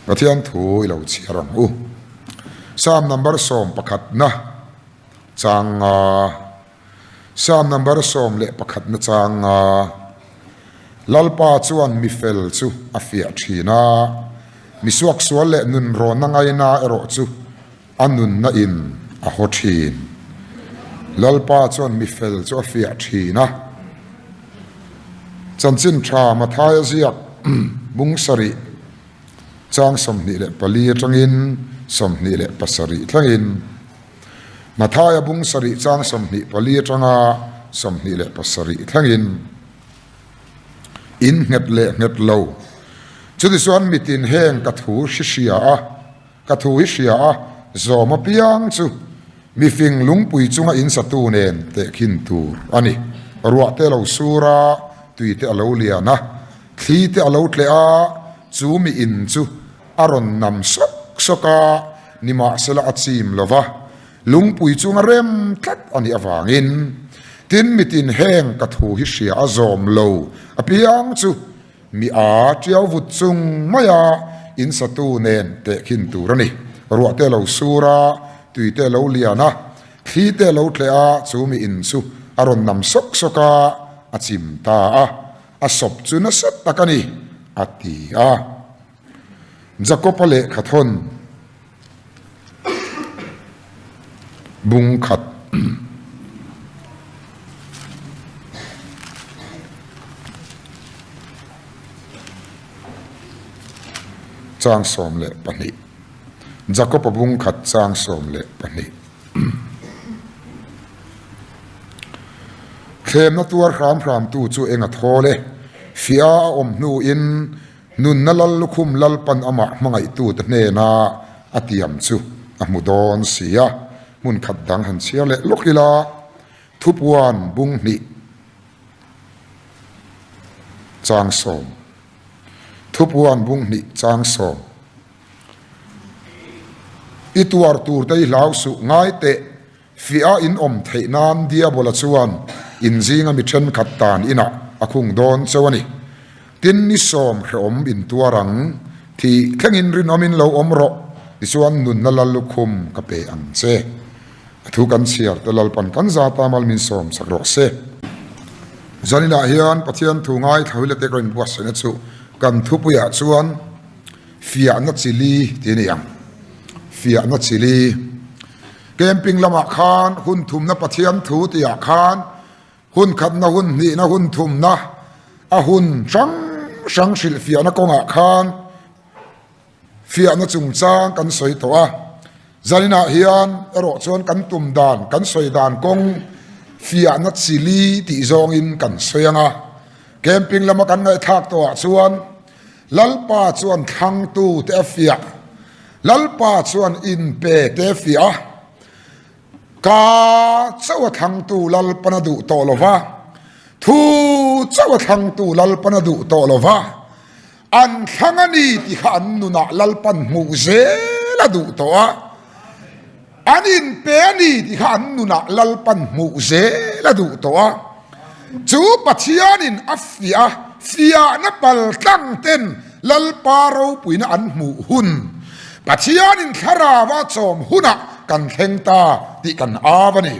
Pathian thu i lo chhiar ang u. Psalm number 11 na chang nga. Psalm number 11 na chang nga. Lalpa chuan mi fel chu a fiah thin a, mi suaksual leh nunrawnna ngaina erawh chu a nunna in a haw thin. Lalpa chuan mi fel chu a fiah thin a. Chanchin tha Mathaia ziak bung sarih chang 24 atangin 27 thlengin Mathaia bung sarih chang 24 atanga 27 thlengin in nghet leh nghet lo. Chutichuan mitin heng ka thu hri hria a. Ka thu hi hria a, zawm apiang chu mifing lungpui chunga in satu nen tehkhin tur a ni. Ruah te a lo sur a, tui te a lo lian a, thli te a lo tleh a, chu mi in chu a rawn nam sawk sawk a, nimahsela a chim lo va, lungpui chunga rem tlat a nih avangin. Tin, mitin heng ka thu hi hria a, zawm lo apiang chu Mi a tiau vut chung maia in satu nen tehkhin tur a ni. Ruah te lo sur a, tui te lo lian a, thli te lo tleh a, chu mi in chu a rawn nam sawk sawk a, a chim ta a, a sawp chu nasa tak a ni, a ti a. Jakob-a lehkha thawn bung khat. Chang 12 Jakob-a bung khat chang 12 Thlemna tuar hram hram tu chu eng a thawl e, fia a awm hnuin Nunna lal lukhum Lalpan amah hmangaihtute hnena a tiam chu a hmu dawn si a, hmun khat dang han chhiar leh lawk ila, Thupuan bung hnih chang sawm, Thupuan bung hnih chang sawm, I tuar tur te i hlau suh ngai teh, fiah in awm theih nan Diabola chuan in zinga mi thenkhat tan inah a khung dawn cheu a ni. Tin ni sawm hrehawm in tuar ang, thih thlengin rinawmin lo awm rawh, tichuan nunna lal lukhum ka pe ang che. A thu kan chhiar te Lalpan kan zata mal min sawm chak rawh se. Zaninah hian Pathian thu ngaithla hawile te ka inbuatsaihna chu kan thupuiah chuan fiahna chili tih a ni ang. Fiahna chili. Camping lamah khan hun thumna Pathian thu tihah khan hun khatna, hun hnihna, hun thumna a hun hrang hrang hrilhfiahna kawngah khan fiahna chungchang kan sawi tawh a. Zaninah hian erawh chuan kan tum dan, kan sawi dan kawng fiahna chili tih zawngin kan sawi ang a. Camping lama kan ngaihthlak tawhah chuan Lalpa chuan thlangtu te a fiah, Lalpa chuan inpe te a fiah a, ka chauh a thlangtu Lalpan a duh tawh lo va, thu chauh a thlangtu Lalpan a duh tawh lo va, an thlang a ni tih kha an nunah Lalpan hmuh zel a duh tawh a, an inpe a ni tih kha an nunah Lalpan hmuh zel a duh tawh a. Chu Pathianin a fiah a, fiahna pal tlang ten Lalpa ropuina an hmuh hun, Pathianin thlarau a chawm hunah kan thleng ta tih kan au a ni.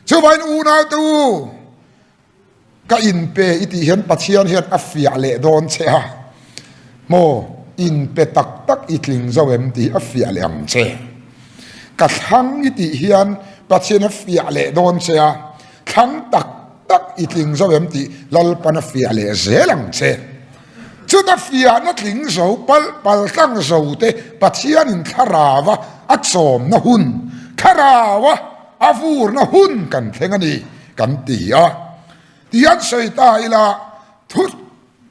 Chuvain unaute u, ka inpe i tih hian Pathian hian a fiah leh dawn che a, maw inpe tak tak i tling zo em tih a fiah leh ang che. Ka thlang i tih hian Pathian a fiah leh dawn che a, Thlang tak tak i tling zo em tih Lalpan a fiah leh zel ang che. Chuta fiahna tling zo pal pal tlang zo te Pathianin thlaraua a chawmna hun, thlaraua a vurna hun kan thleng a ni kan ti a. Tihian sawi ta ila thu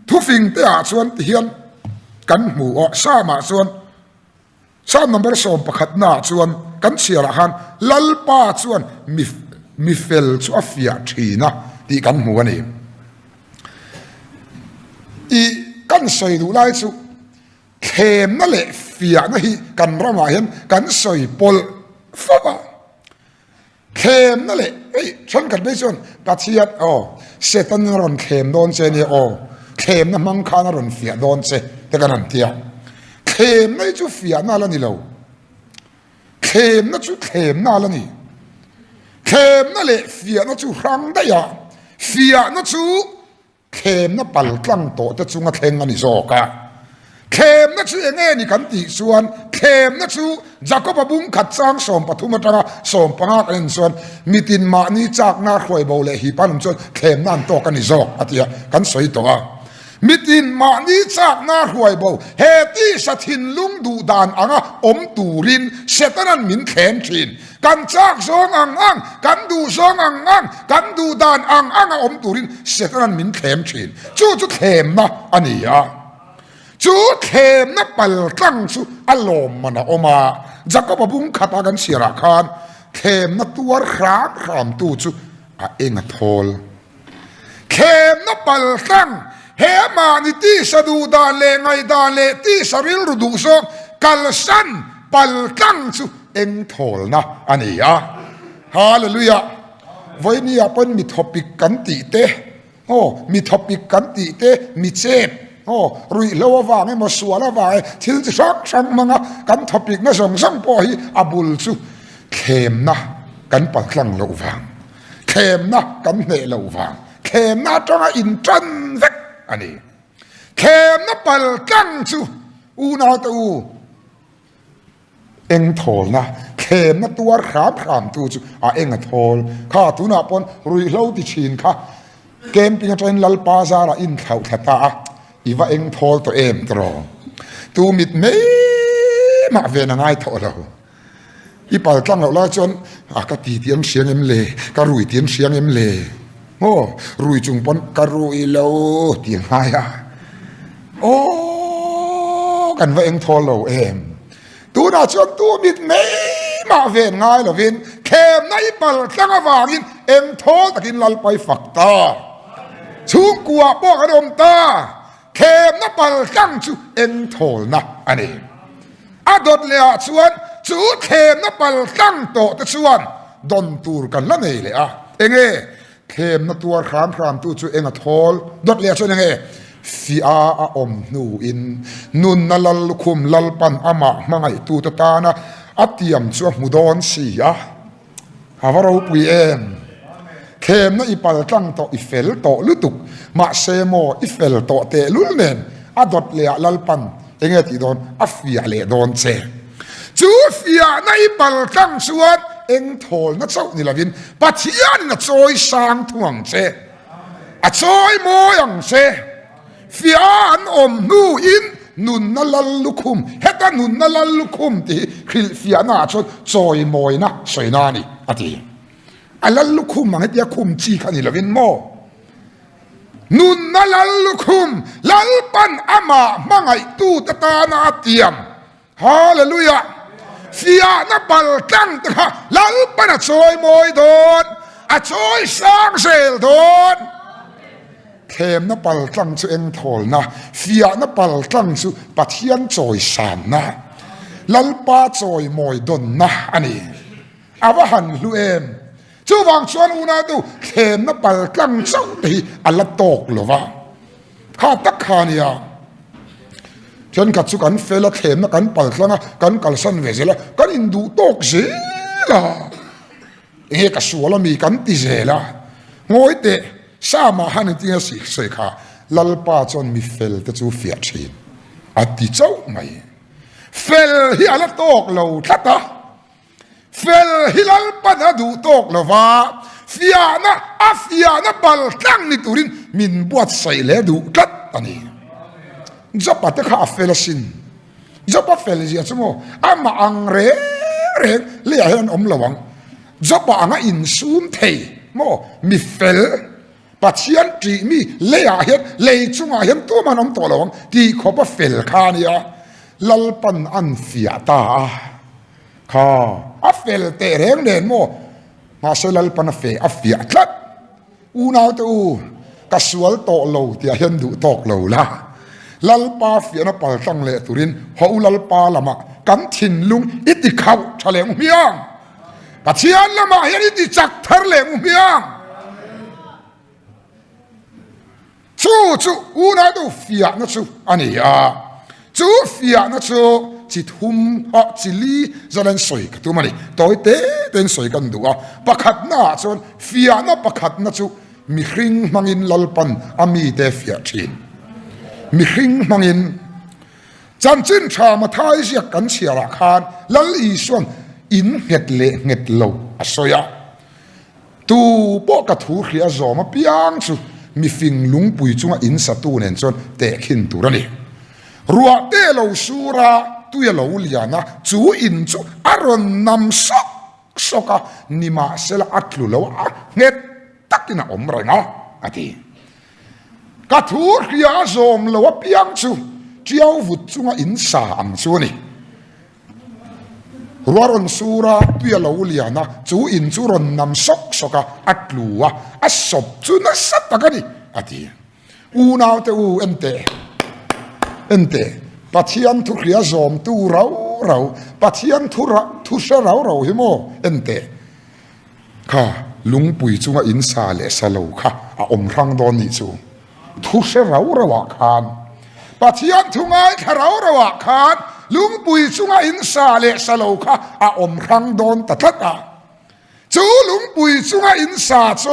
thufing te ah chuan tihian kan hmu a, Psalm-ah chuan Psalm number 11 naah chuan kan chhiarah khan Lalpa chuan mi mi fel chu a fiah thin a tih kan hmu a ni. I kan sawi duh lai chu thlemna leh fiahna hi kan ramah hian kan sawi pawlh fo a. Thlemna leh hei thenkhat phei chuan Pathian aw Satan a rawn thlem dawn che nia aw thlemna hmang khan a rawn fiah dawn che te kan han ti a. Thlemna hi chu fiahna la ni lo. Thlemna chu thlemna la ni. Thlemna leh fiahna chu hrang daih a, fiahna chu Thlemna pal tlang tawh te chunga thleng a ni zawk a. Thlemna chu eng nge ni kan tih chuan thlemna chu Jakoba bung khat chang 13 atanga 15 kan en chuan mitin mahni chakna hruaibo leh hip an awm chuan thlemna an tawk a ni zawk a tia kan sawi tawh a. Mitin mahni chakna hruaibo he tisa thinlung duh dan anga awm turin Setana'n min thlem thin. Kan chak zawng ang ang, kan duh zawng ang ang, kan duh dan ang ang a awm turin Setana'n min thlem thin. Chu chu thlemna a ni a. Chu thlemna pal tlang chu a lawmman a awm a. Jakoba bung khata kan chhiarah khan thlemna tuar hram hramtu chu a eng a thawl. Thlemna pal tlang, he mahni tisa duh dan leh ngaihdan leh tisa rilru duh zawng kalsan pal tlang chu eng thawlna a ni a. Hallelujah! Vawinia pawn mi thawpik kan tih te, aw, mi thawpik kan tih te, mi chep, aw, ruihhlo avang emaw sual avang emaw thil chi hrang hrang hmanga kan thawpikna zawng zawng pawh hi a bul chu thlemna kan pal tlang loh vang. Thlemna kan hneh loh vang thlemna atanga intan vek a ni. Thlemna pal tlang chu unaute u eng thawlna, thlemna tuar hram hram tu chu a eng a thawl. Kha tunah pawn ruihhlo ti thin kha camping atangin Lalpa zarah inthlauh thla ta a, i va eng thawl tawh em tiraw? Tu mit mai mah ven a ngai thawh lo. I pal tlang loh lai chuan a ka ti tih an hria ngem le, ka rui tih an hria ngem le, aw rui chung pawn ka rui lo tih a ngai a, aw kan va eng thawl lo em. Tunah chuan tu mit mai mah ven ngai lovin thlemna i pal tlang avangin eng thawl takin Lalpai fak ta. Chhungkua pawh kan awm ta. Thlemna pal tlang chu eng thawlna a ni. A dawt leh ah chuan chu thlemna pal tlang tawh te chuan dawn tur kan la nei leh a. Enge thlemna tuar hram hram tu chu eng a thawl? Dawt leh ah chuan enge fiah a awm hnu in nunna lal lukhum Lalpan amah hmangaihtu te tana a tiam chu a hmu dawn si a. A va ropui em! Thlemna i pal tlang tawh, i fel tawh lutuk. Mahse maw, i fel tawh tehlul nen a dawt leh ah Lalpan enge tih dawn? A fiah leh dawn che. Chu fiahna i pal tlang chuan eng thawlna chauh ni lovin Pathianin a chawi sang thung ang che. A chawi mawi ang che. Fiah an awm hnuin nunna lal lukhum, heta nunna lal lukhum tih hi hrilhfiahna ah chuan chawimawina sawina a ni, a ti. A lal lukhum ang hetia khum chi kha ni lovin maw? Nunna lal lukhum, Lalpan amah hmangaihtute tana a tiam. Hallelujah! Fiahna pal tlang te kha Lalpan a chawi mawi dawn, a chawi sang zel dawn. Thlemna pal tlang chu eng thawlna, fiahna pal tlang chu Pathian chawi sanna, Lalpa chawi mawi dawnna a ni. A va han hlu em! Chuvang chuan unautu thlemna pal tlang chauh te hi a la tawk lo va. Kha tak kha a nia. Thenkhat chu kan fel a, thlemna kan pal tlang a, kan kalsan ve zel a, kan induh tawk zel a. Enge ka sual a mi kan ti zel a. Ngawi teh, Sama han engtin nge sawi kha, Lalpa chuan mi fel te chu fiah thin a ti chauh mai. Fel hi a la tawk lo tlat a. Fel hi Lalpan a duh tawk lo va, fiahna a fiahna bal tlang ni turin min buatsaih leh duh tlat a ni. Job-a te kha a fel asin. Job-a fel zia chu maw, amah ang reng reng leiah hian an awm lo ang. Job-a anga insum thei maw, mi fel, Pathian ṭih mi leiah hian, lei chungah hian tumah an awm tawh lo ang tih khawp a fel kha a nia. Lalpan an fiah ta a. Kha a fel teh reng nen maw? Mahse Lalpan a fe a fiah tlat. Unaute u, ka sual tawh lo tih ah hian duh tawk lo la. Lalpa fiahna pal tlang leh turin haw u Lalpa lamah kan thinlung i ti khauh tha leh ngu hmiang. Pathian lamah hian i ti chak thar leh ngu hmiang. Chu chu unautu fiahna chu a ni a. Chu fiahna chu chi thum ah chi li zalen sawi ka tum a ni. Tawi te tein sawi kan duh a. Pakhatna ah chuan fiahna pakhatna chu mihring hmangin Lalpan a mite fiah thin. Mihring hmangin. Chanchin tha Mathai ziak kan chhiar ah khan Lal Isuan in nghet leh nghet lo a sawi a. Tu pawh ka thu hria zawm apiang chu mifing lungpui chunga in satu nen chuan tehkhin tur a ni. Ruah te lo sur a, tui a lo lian a, chu in chu a rawn nam sawk sawk a, nimahsela a tlu lo a, nghet takin a awm reng a, a ti. Ka thu hria zawm lo apiang chu tiau vut chunga in sa ang chu a ni. Ruah rawn sur a, tui a lo lian a, chu in chu rawn nam sawk sawk a, a tlu a, a sawp chu nasa tak a ni, a ti. Unaute u, en teh, en teh, Pathian thu hria zawmtu rau rau, Pathian thu thu hre rau rau hi maw, en teh, kha lungpui chunga in sa leh sa lo kha a awm hrang dawn nih chu. Thu hre rau rau ah khan, Pathian thu ngaithla rau rau ah khan lungpui chunga in sa leh sa lo kha a awm hrang dawn ta tlat a. Chu lungpui chunga in sa chu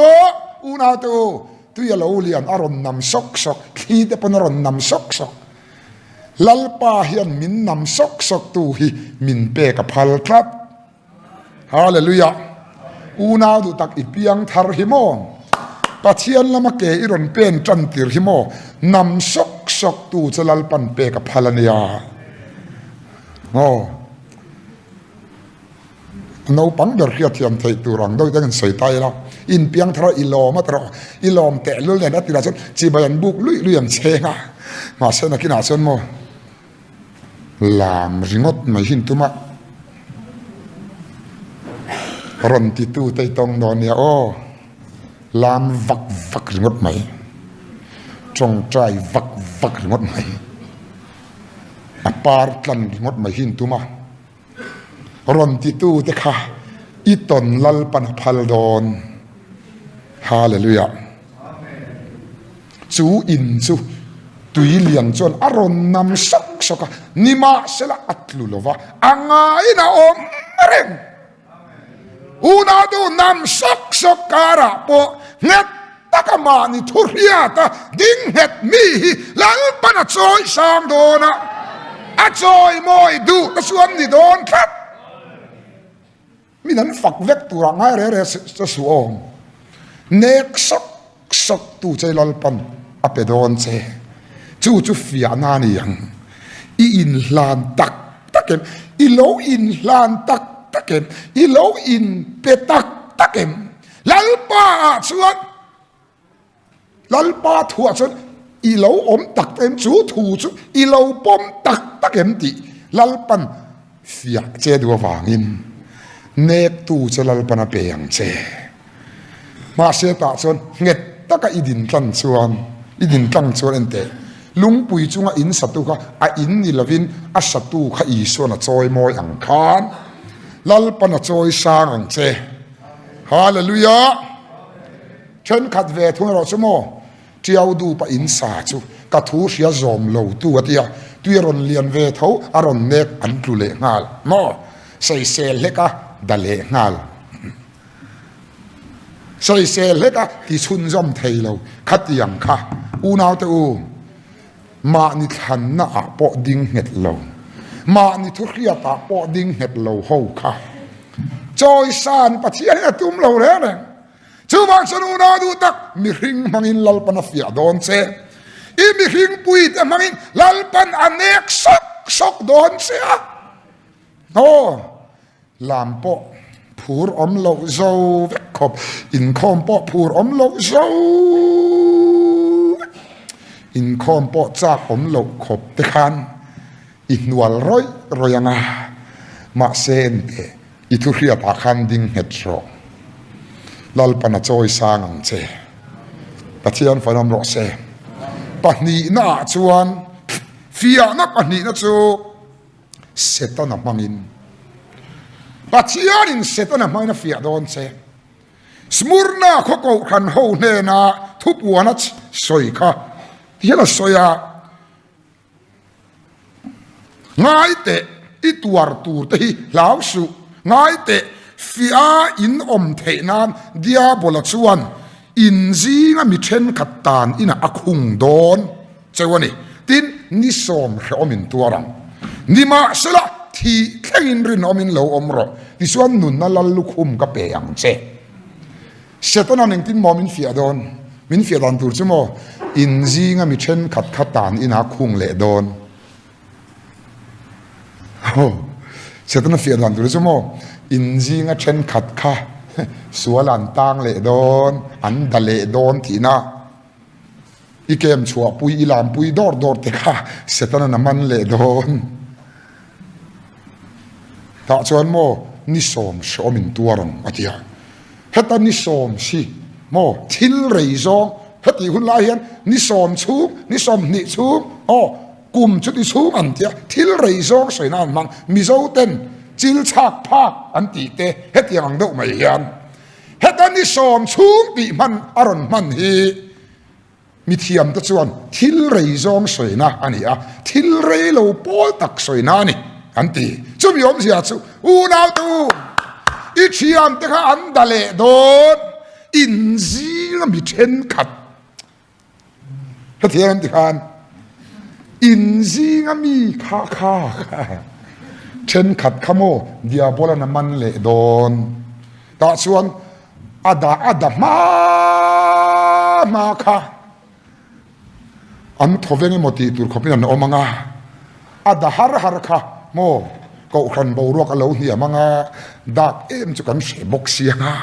unaute u, tui a lo lian a rawn nam sawk sawk, thli te pawn a rawn nam sawk sawk. Lalpa hian min nam sawk sawk tu hi min pek a phal tlat. Hallelujah! Unau duh tak i piang thar hi maw? Pathian lama ke i rawn pen tan tir hi maw? Nam sawk sawk tu che Lalpan pek a phal a nia. Aw. Naupang ber hriat thiam theih tur ang deuh ten sawi ta ila. In piang thar a i lawm a tawh i lawm tehlul nen a tirah chuan chibai an buk luih luih ang cheng a. Mahse nakinah chuan maw? Lam ringawt mai hi tum a, rawn titu te i tawng dawn nia aw, lam vak vak ringawt mai, tawngtai vak vak ringawt mai, a par tlan ringawt mai hi tum a. Rawn titu te kha i tawn Lalpan a phal dawn. Hallelujah. Chu in chu tui lian chuan a rawn nam sawk sawk a, nimahsela a tlu lo va, a ngaiin a awm reng. Unautu nam sawk sawk karah pawh nghet taka mahni thu hriata ding nghet mi hi Lalpan a chawi sang dawn a, a chawi mawi duh te chuan ni dawn tlat. Min an fak vek turah ngai reh reh che suh aw. Nek sawk sawk tu che Lalpan a pe dawn che. Chu chu fiahna a ni ang. I inhlan tak tak em? I lo inhlan tak tak em? I lo inpe tak tak em? Lalpa ah chuan Lalpa thuah chuan i lo awm tak tak em? Chu thu chu i lo pawm tak tak em tih Lalpan fiah che duh avangin nektu che Lalpan a pe ang che. Mahse tah chuan nghet taka i din tlang chuan i din tlang chuan enteh lungpui chunga in satu kha a in ni lovin a satu kha Isuan a chawi mawi ang khan Lalpan a chawi sang ang che. Hallelujah! Thenkhat ve thung erawh chu maw, Tiau dupa in sa chu ka thu hria zawm lo tu a tia, tui a rawn lian ve tho, a rawn nek an tlu leh nghal maw, sawisel hlek a da leh nghal. Sawisel hlek a ti chhunzawm thei lo khatiang kha unaute u. Mahni thlanna ah pawh ding nghet lo, mahni thuhriat ah pawh ding nghet lo ho kha chawisan Pathian in a tum lo reng reng. Chuvang chuan unau duh tak mihring hmangin Lalpan a fiah dawn che. I mihring pui te hmangin Lalpan a nek sawk sawk dawn che a. Aw. Lam pawh phur awm loh zo vek khawp, inkhawm pawh phur awm loh zo vek, inkhawm pawh chak awm loh khawp te khan i hnual rawih rawih ang a, mahse enteh i thu hriatah khan ding nghet rawh. Lalpan a chawi sang ang che. Pathian fanawm rawh se. Pahnihna ah chuan fiahna pahnihna chu. Setana hmangin. Pathianin Setana hmangin a fiah dawn che. Smurna khaw kohhran ho hnena thupuan a sawi kha ti hian a sawi a. Ngai teh, i tuar tur te hi hlau suh. Ngai teh, fiah in awm theih nan Diabola chuan in zinga mi thenkhat tan inah a khung dawn cheu a ni. Tin, ni sawm hrehawm in tuar ang. Nimahsela, thih thlengin rinawmin lo awm rawh, tichuan nunna lal lukhum ka pe ang che. Setana'n engtin maw min fiah dawn? Min fiah dan tur chu maw in zinga mi thenkhat kha tan ina khung leh dawn? Aw, Setana fiah dan tur chu maw in zinga thenkhat kha sual an tang leh dawn, an da leh dawn tihna. I kem chhuahpui, i lampui dawr dawr te kha Setana'n a man leh dawn. Tah chuan maw ni sawm hrehawm in tuar ang a ti a. Heta ni sawm si maw thil rei zawng hetih hun lai hian ni sawm chhung, ni sawmhnih chhung aw kum chuti chhung an ti a, thil rei zawng sawina an hmang. Mizo ten chil chhak phak an tih te hetiang ang deuh mai hian heta ni sawm chhung tih hman a rawn hman hi Mithiamte chuan thil rei zawng sawina a ni a, thil rei lo pawl tak sawina a ni an ti. Chumi awmzia chu unaute u, i thiamte kha an da leh dawn, in zinga mi thenkhat hetiang an ti khan in zinga mi kha kha thenkhat kha maw Diabolan a man leh dawn. Tah chuan A da a da hma hma kha an thaw veng emaw tih tur khawpin an awm ang a, a da har har kha maw kohhran boruak a lo hniam ang a, dak em chu kan hre bawk si ang a,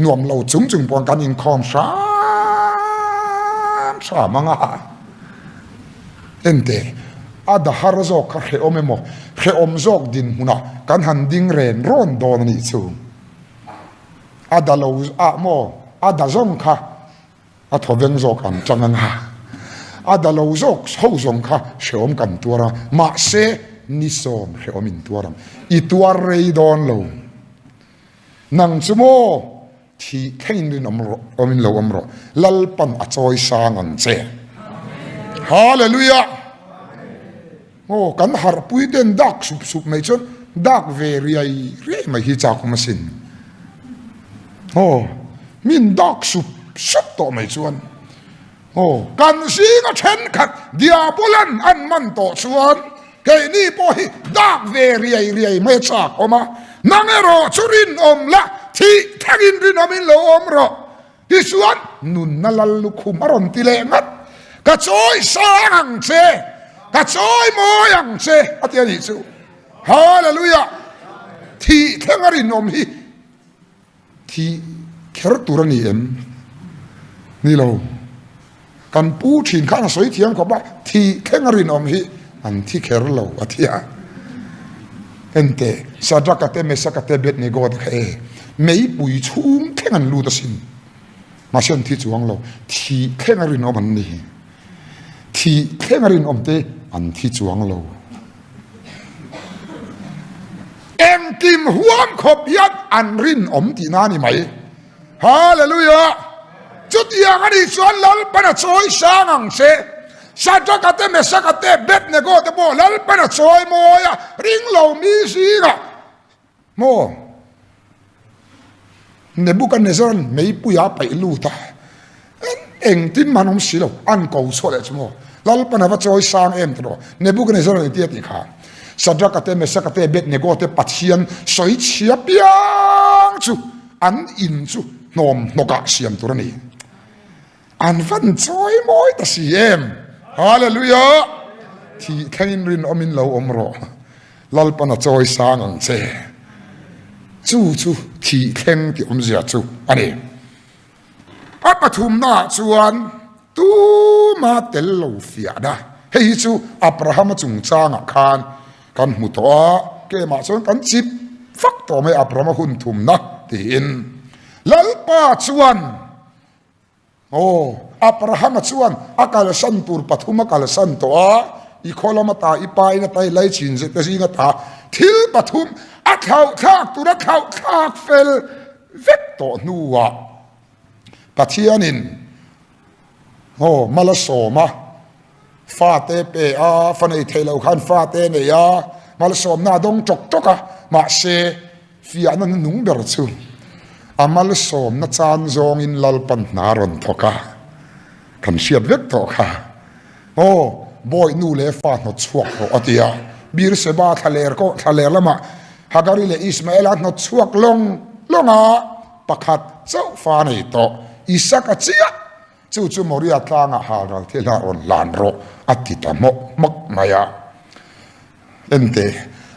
nuam lo chung chung pawh kan inkhawm hram hram ang a, ente a da har zawk kha hrehawm emaw hrehawm zawk dinhmunah kan han ding ren rawn dawn a nih chu. A da lo ah maw? A da zawng kha a thaw veng zawk ang chang ang a, a da lo zawk ho zawng kha hrehawm kan tuar a, mahse ni sawm hrehawm in tuar ang, i tuar rei dawn lo. Nang chu maw thih thlengin rinawm rawh, awmin lo awm rawh, Lalpan a chawi sang ang che. Hallelujah! Aw, kan harhpui ten dak sup sup mai chuan dak ve riai riai mai hi chak awm asin. Aw, min dak sup sup tawh mai chuan aw, kan zinga thenkhat Diabolan an man tawh chuan keini pawh hi dak ve riai riai mai a chak awm a, nang erawh chu rinawm la, thih thlengin rinawmin lo awm rawh. Tichuan, nunna lal lukhum a rawn ti leh ngat, Ka chawi sang ang che, ka chawi mawi ang che, a ti a nih chu. Hallelujah! Thih thleng a rinawm hi thih kher tur a ni em? Ni lo. Kan pu thin khan a sawi thiam khawp a, thih thleng a rinawm hi an thi kher lo a ti a. Ente, Sadraka te, Mesaka te, Abednego te kha e, meipui chhung thleng an lut asin. Mahse an thi chuang lo, thih thleng a rinawm an ni. Thih thleng a rinawm te an thi chuang lo. Engkim huam khawp hian an rinawm tihna a ni mai. Hallelujah! Chutiang a nih chuan Lalpan a chawi sang ang che. Shadrach-a te, Meshach-a te, Abednego te pawh Lalpan a chawi mawi a, ring lo mi zingah maw Nebuchadnezzar-a'n meipuia a paih lut a, engtin mah an awm si lo, an ko chhuah leh chu maw Lalpan a va chawi sang em tawh Nebuchadnezzar-a'n engtia tih kha Shadrach-a te, Meshach-a te, Abednego te Pathian sawi chhia piang chu An in chu hnawm hnawkah siam tur a ni. An van chawi mawi ta si em! Hallelujah! Thih thlengin rinawmin lo awm rawh. Lalpan a chawi sang ang che. Chu chu thih thleng tih awmzia chu a ni. A pathumnaah chuan tuma tel lo fiahna. Hei hi chu Abrahama chungchangah khan Kan hmu tawh a, keimah chuan kan chip fak tawh mai Abrahama hun thumna tiin. Lalpa chuan, Aw, Abrahama chuan a kalsan tur pathum a kalsan tawh a, i khaw lam ata, i pa in ata, i laichin te zing ata thil pathum a thlauhthlak tur a thlauhthlak fel vek tawh hnuah Pathianin, Aw, mal a sawm a. Fate pe a, fa nei thei lo khan fate nei a, malsawmna a dawng tawk tawk a, mahse fiahna nung ber chu a malsawmna chan zawngin Lalpan hna a rawn thawk a, kan hriat vek tawh kha. Aw, bawi nu leh fa hnawt chhuak rawh a ti a, Beerseba thlaler kawh thlaler lamah Hagari leh Ismaela hnawt chhuak lawng lawng a, pakhat chauh fa nei tawh Isaka chiah Chu chu Moria tlangah halral thil a rawn hlan rawh a ti ta hmawk hmawk mai a. Ente,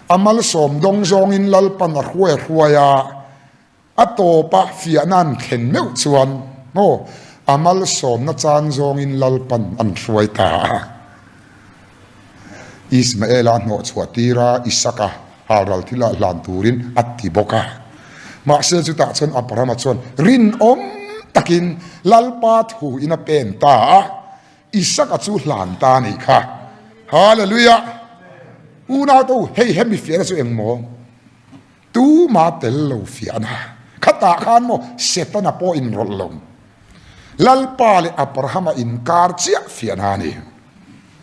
a malsawm dawng zawngin Lalpan a hruai a hruai a, a tawpa fiahna an thlen meuh chuan maw a malsawmna chan zawngin Lalpan an hruai ta a. Ismaela hnawh chhuah tir a, Isaka halral thil ah hlan turin a ti bawk a. Mahse chutah chuan Abrahama chuan rinawm takin Lalpa thu in a pen ta a, Isaka chu hlan ta a nih kha. Hallelujah! Unau te u, hei hemi fiahna chu eng maw? Tuma tel lo fiahna. Khatah khan maw Setana pawh inrawlh lo. Lalpa leh Abrahama inkar chiah fiahna a ni.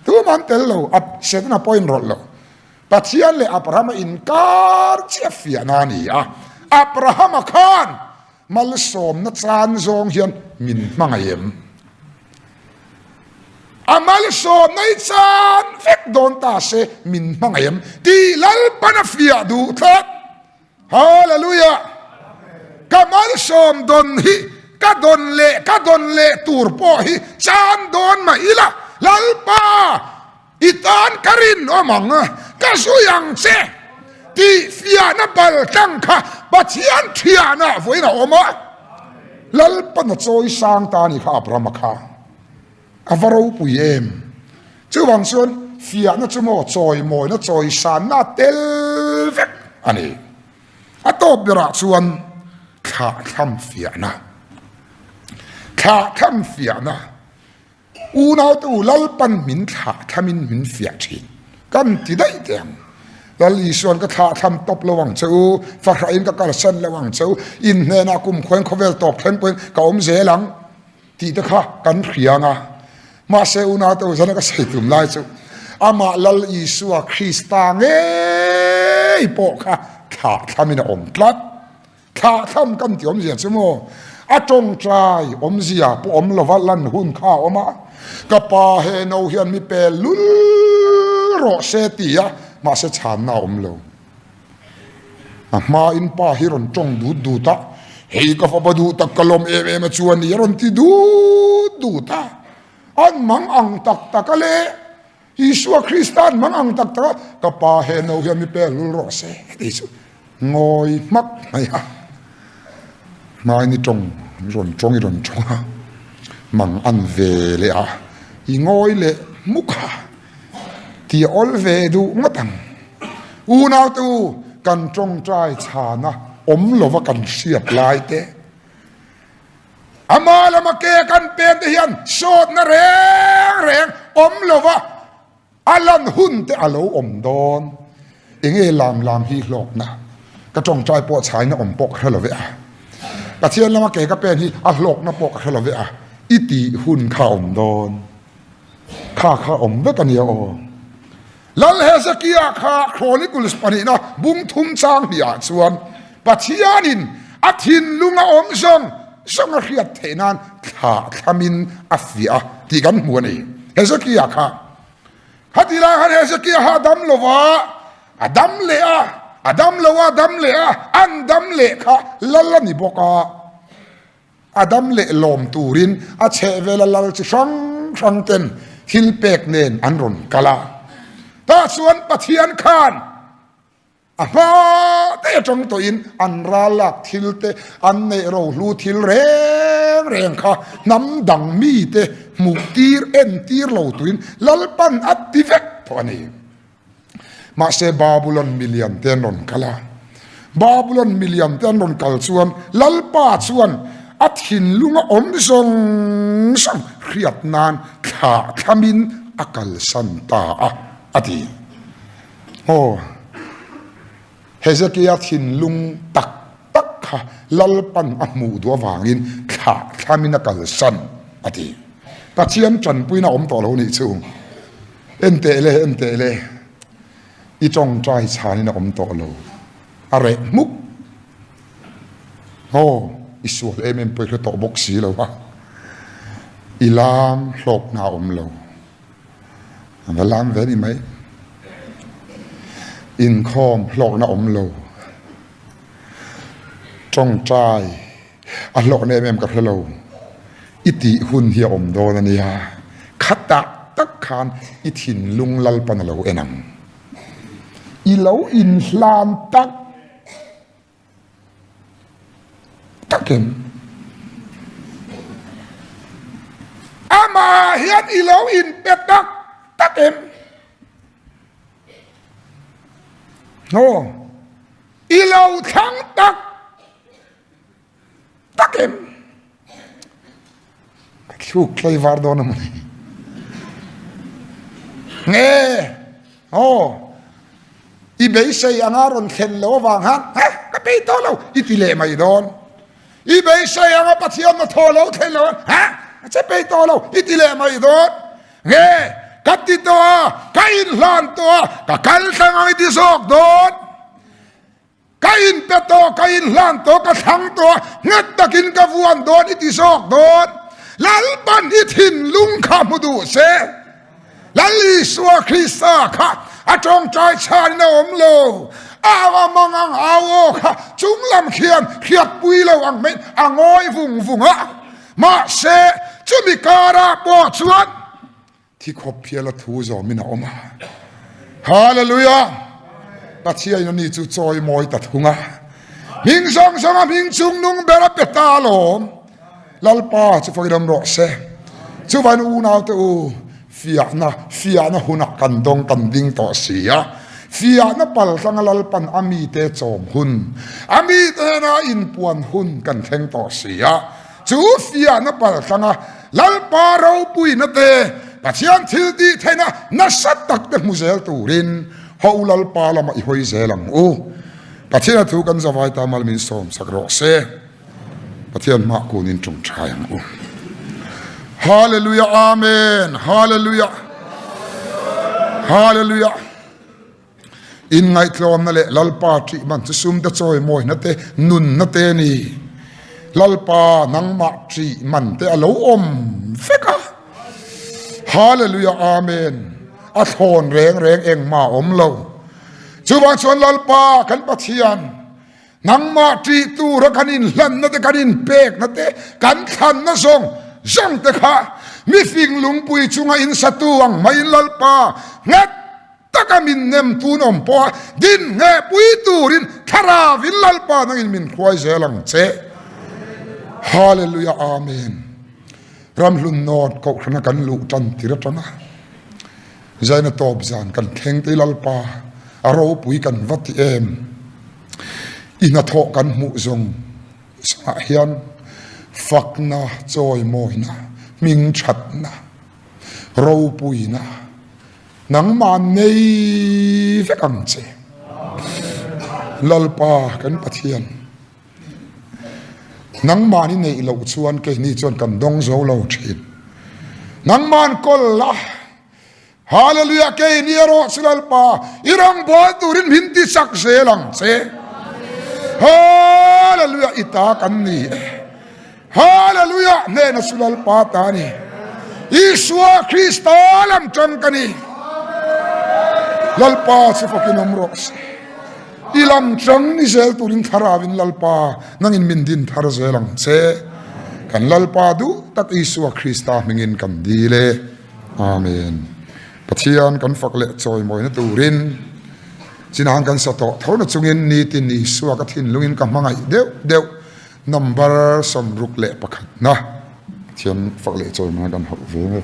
Tuma an tel lo, Setana pawh inrawlh lo. Pathian leh Abrahama inkar chiah fiahna a ni a. Abrahama khan Malsawmna chan zawng hian min hmangaih em? A malsawmna i chan vek dawn ta se min hmangaih em? Tih Lalpan a fiah duh tlat. Hallelujah! Ka malsawm dawn hi ka dawn leh ka dawn leh tur pawh hi chan dawn mah ila Lalpa I tan ka rinawm ang, ka zui ang che tih fiahna bal tlang kha Pathian thianah vawiin a awm a. Lalpan a chawi sang ta a nih kha Abrahama kha a va ropui em. Chuvang chuan fiahna chu maw chawimawina chawi sanna a tel vek a ni. A tawp berah chuan thlahthlam fiahna, thlahthlam fiahna. Unaute u Lalpan min thlah thlamin min fiah thin. Kan ti daih teh ang. Lal Isuan ka thlah thlam tawp lo ang che u, fahrahin ka kalsan lo ang che u, in hnenah kum khuain khawvel tawp thleng pawhin ka awm zel ang tih te kha kan hria ang a. Mahse unaute u zana ka sawi tum lai chu amah Lal Isua Krista ngei pawh kha thlah thlamin a awm tlat. Thlahthlam kan ti awmzia chu maw? A tawngtai awmzia pawh awm lova lan hun kha a awm a, ka pa he no hian mi pe lul rawh se ti a, mahse chhanna a awm lo. A hmain pa hi rawn tawng dut dut a, hei ka fapa duh tak ka lawm em em a chu a ni a rawn ti dut dut a, an mang ang tak tak a le. Isua Krista an mang ang tak tak a, ka pa he no hian mi pek lul rawh se tih chu ngawi hmak mai a. Hmain i tawng i rawn tawng i rawn tawng a, mang an ve leh a, i ngawi leh hmuk a, tih a awl ve duh ngawt ang. Unaute u, kan tawngtai chhana awm lova kan hriat lai te, Ama lama ke kan pen te hian sawtna reng reng awm lova a lan hun te a lo awm dawn. Enge lam lam hi hlawkna ka tawngtai pawh chhaina awm pawh ka hre lo ve a. Pathian lama ke ka pen hi a hlawkna pawh ka hre lo ve a. I tih hun kha awm dawn. Kha kha awm vek a nia aw. Lal Hezekia kha Chronicles pahnihna bung thum chang hniah chuan Pathianin a thinlung a awm zawng zawng a hriat theih nan thlah thlamin a fiah a tih kan hmu a ni. Hezekia kha khati lai khan Hezekia kha a dam lo va, a dam leh a, a dam lo a, a dam leh a, an dam leh kha lal a ni bawk a. A dam leh lawm turin a chhehvela lal chi hrang hrang ten thil pek nen an rawn kal a. Tah chuan Pathian khan a hma te atang tawhin an ral lak thil te, an neih rohlu thil reng reng kha hnam dang mite hmuh tir, en tir lo turin Lalpan a ti vek tawh a ni. Mahse Babulon milian te an rawn kal a. Babulon milian te an rawn kal chuan Lalpa chuan a thinlunga awm zawng zawng hriat nan thlah thlamin a kalsan ta a, a ti. Aw, Hezekia thinlung tak tak kha Lalpan a hmuh duh avangin thlah thlamin a kalsan, a ti. Pathian tanpuina awm tawh lo nih chu. En teh le, en teh le, i tawngtai chhanin a awm tawh lo, a reh hmuk. Aw, i sual em em pawh i hre tawh bawk si lo a, i lam hlawkna a awm lo. A va lam ve ni mai. Inkhawm hlawkna awm lo. Tawngtai a hlawkna em em ka hre lo. I tih hun hi a awm dawn a nia. Khatah tak khan i thinlung Lalpan a lo en ang. I lo inhlan tak takin amah hian i lo inpe tak tak em? Aw, i lo thlang tak tak em? Ka thluk tlei var dawn a mawni. Nge, aw, i beisei anga rawn thlen lo avang khan, ha, ka bei tawh lo, i ti leh mai dawn. I beisei anga Pathian na thaw lo thlen lo, ha, ka che bei tawh lo, i ti leh mai dawn. Nge, ka ti tawh a, ka inhlan tawh a, ka kal thleng ang i ti zawk dawn. Ka inpe tawh, ka inhlan tawh, ka thlang tawh a, nghet takin ka vuan dawn i ti zawk dawn. Lalpan i thinlung kha hmu duh se. Lal Isua Krista kha a tawngtai chhanin a awm lo. A au a mang ang au aw kha chunglam khian hriatpui lo ang maiin a ngawi vung vung a. Mahse, chumi karah pawh chuan Thi khawp hial a thu zawmin a awm a. Hallelujah! Pathiain ani chu chawi mawi ta thung a. Hming zawng zawng a hming chung nung ber a pe ta alawm. Lalpa chu fakin awm rawh se. Chuvain unaute u, fiahna, fiahna hunah kan dawng kan ding tawh si a. Fiahna pal tlanga Lalpan a mite chawm hun, a mite hnena inpuan hun kan thleng tawh si a. Chu fiahna pal tlanga Lalpa ropuina te, Pathian thil tih theihna nasa tak te hmu zel turin haw u Lalpa lamah i hawi zel ang u. Pathiana thu kan zavai ta mal min sawm sak rawh se. Pathian hmah kunin tawngtai ang u. Hallelujah Amen Hallelujah Hallelujah. Inngaihtlawmna leh Lalpa ṭih man chu sumte chawimawina te, nunna te a ni. Lalpa nangmah ṭih man te a lo awm vek a. Hallelujah Amen. A thlawn reng reng engmah a awm lo. Chuvang chuan Lalpa kan Pathian Nangmah ṭih tura kan inhlanna te, kan inpekna te, kan thlanna zawng zawng te kha mifing lungpui chunga insatu ang maiin Lalpa nghet taka min nem tun awm pawha din nghehpui turin Thlarauin Lalpa nangin min hruai zel ang che. Hallelujah Amen. Ramhlun North Kohhrana kan luh tan tir atanga Zaina tawp zan kan thleng te Lalpa a ropui kan va ti em. I hnathawh kan hmuh zawng zawngah hian fakna, chawimawina, hming thatna, ropuina nangmah nei vek ang che. Lalpa kan Pathian, nangmahni neih loh chuan keini chuan kan dawng zo lo thin. Nangmahn kawl la. Hallelujah kei ni erawh chu Lalpa i rawngbawl turin min ti chak zel ang che. Hallelujah i ta kan ni e. Hallelujah hnena chu Lalpa ta ni. Isua Krista lam tang ka ni. Lalpa chu fakin awm rawh se. I lam tang ni zel turin thlarauin Lalpa nangin min din thar zel ang che. Kan Lalpa duh tak Isua Krista hmingin kan dil e. Amen. Pathian kan fak leh chawimawina turin chinang kan sa tawh tho na chungin nitin Isua ka thinlungin ka hmangaih deuh deuh number 61 na Pathian fak leh chawimawina kan hauh ve nge.